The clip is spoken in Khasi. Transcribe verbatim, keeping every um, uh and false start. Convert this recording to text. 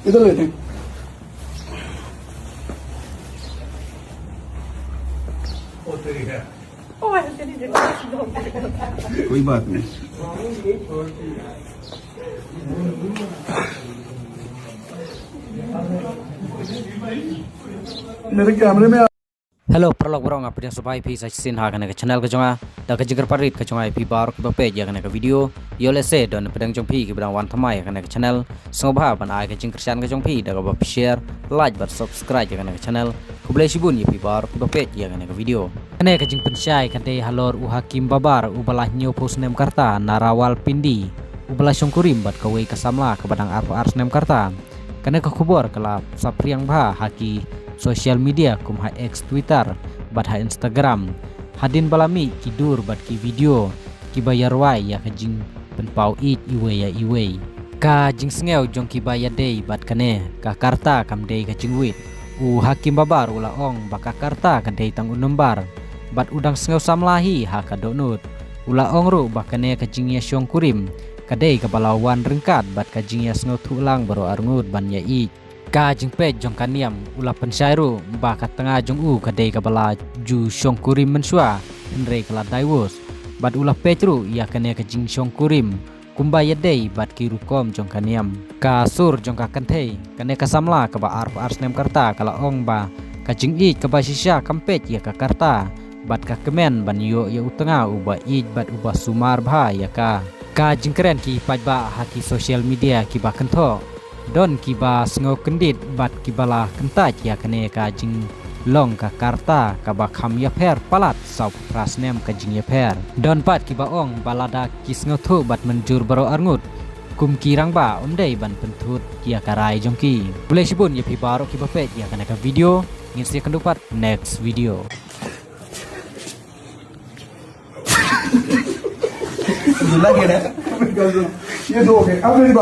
इधर लेते हैं। कोई बात नहीं। मेरे कैमरे में Hello paralok baroh, nga pdiang sngewbha ïa phi sa shisien ha kane ka channel ka jong nga. Da ka jingkyrpad rit ka jong nga ïa phi baroh kiba peit ïa kane ka video, ïoh lehse don pdeng jong phi kiba dang wan thymmai ïa kane ka channel, sngewbha ban ai ka jingkyrshan ka jong phi da kaba share, like bad subscribe ïa kane ka channel. Khublei shibun ïa phi baroh kiba peit ïa kane ka video. Kane ka jingpynshai ka dei halor u Hakim Babar uba la hynñiewphew snem ka rta na Rawalpindi, uba la shongkurim bad kawei ka samla kaba dang arphew ar snem ka rta. Kane ka khubor ka la saphriang bha ha ki social media kum ha X, Twitter bad ha Instagram, hadien ba la mih ki dur bad ki video kiba ïarwai ïa ka jingpynpaw ïeit iwei ïa iwei. Ka jingsngew jong kiba ïadei bad kane ka karta kam dei ka jingwit. U Hakim Babar u la ong ba ka karta ka dei tang u nombar bad u dang sngew samla hi ha ka dohnud. U la ong ruh ba kane ka jingïashongkurim ka dei kaba la wan ryngkat bad ka jingïasngewthuh lang baroh arngut ban ïaieit. Ka jingpeit jong ka niam, u la pynshai ruh ba ka tnga jong u ka dei kaba la ju shongkurim mynshuwa, hynrei ka la divorce. Bad u la peit ruh ïa kane ka jingshongkurim kumba ïadei bad ki rukom jong ka niam. Ka sur jong ka kynthei, kane ka samla kaba arphew ar snem ka rta, ka la ong ba ka jingïeit kaba shisha kam peit ïa ka karta bad ka kmen ban ïoh ïa u tnga uba ïeit bad uba sumar bha ïa ka. Ka jingkren ki paidbah ha ki social media kiba kynthoh, don kiba sngew kyndit bad kiba la kyntait ïa kane ka jinglong ka karta kaba kham ïapher palat sawphew phra snem ka jingïapher. Don pat kiba ong ba lada ki sngewthuh bad mynjur baroh arngut kum ki rangbah, ym dei ban pynthut ïa ka rai jong ki. Khublei shibun ïa phi baroh kiba peit ïa kane ka video. Ngin sa ïakynduh pat next video. ये दो हो गए। अब मेरी